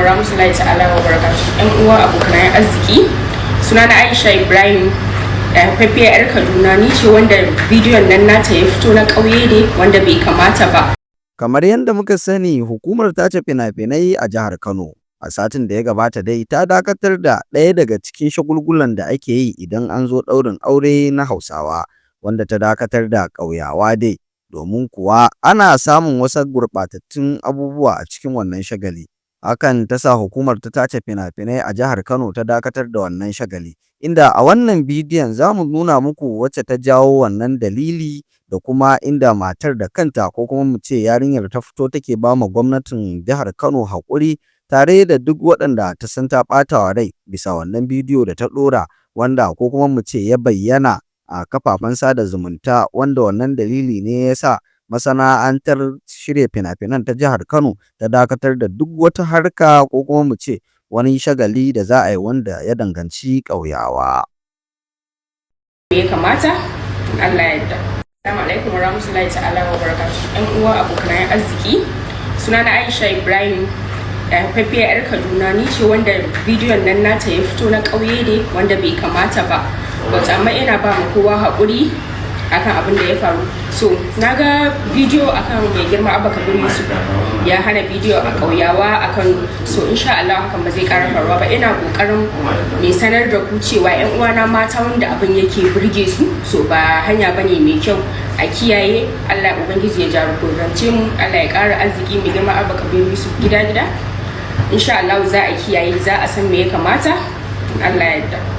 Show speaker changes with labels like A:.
A: Warahmatullahi ta'ala wa barakatuh. Yan uwa, abokan arziki, sunana Aisha Ibrahim, haifaffiyar 'yar Kaduna. Ni ce wanda bidiyon nan nata ya fito na ƙauye ne wanda bai kamata ba.
B: Kamar yadda muka sani, hukumar tace fina-finai a jihar Kano a satin da ya gabata dai ta dakatar da ɗaya daga cikin shagulgulan da ake yi idan an zo ɗaurin aure na Hausawa, wanda ta dakatar da ƙauyawa dai, domin kuwa ana samun wasu gurɓatattun abubuwa a cikin wannan shagali. Hakan ta sa hukumar ta tace fina-finai a jihar Kano ta dakatar da wannan shagali, inda a wannan bidiyon za mu nuna muku wacce ta jawo wannan dalili da kuma inda matar da kanta, ko kuma mu ce yarinyar, ta fito take ba ma gwamnatin jihar Kano haƙuri tare da duk waɗanda ta san ta ɓata wa rai bisa wannan bidiyo da ta ɗora, wanda ko kuma mu ce ya bayyana a kafafen sada zumunta, wanda wannan dalili ne ya sa masana'antar shirya fina-finan ta jihar Kano ta dakatar da duk wata harka, ko kuma mu ce wani shagali da za a yi wanda ya danganci ƙauyawa.
A: Ya kamata Allah ya yarda. Assalamu alaikum warahmatullahi ta'ala wa barakatuh. Yan uwa, abokan arziki, sunana Aisha Ibrahim, haifaffiyar 'yar Kaduna. Ni ce wanda bidiyon nan nata ya fito na ƙauye ne wanda bai kamata ba. But amma ina ba mu kowa haƙuri akan abin da ya faru. So na ga bidiyo akan mai girma Abba Kabir Yusuf ya hana bidiyo a ƙauyawa akan, so insha Allah hakan ba zai ƙara faruwa ba. Ina ƙoƙarin mai sanar da ku cewa yan uwana mata wanda abin yake burge su, so ba hanya bane mai kyau, a kiyaye. Allah Ubangiji ya jagorance mu, Allah ya ƙara arziki, mai girma Abba Kabir Yusuf gida gida. Insha Allah za a kiyaye, za a san me ya kamata. Allah ya yarda.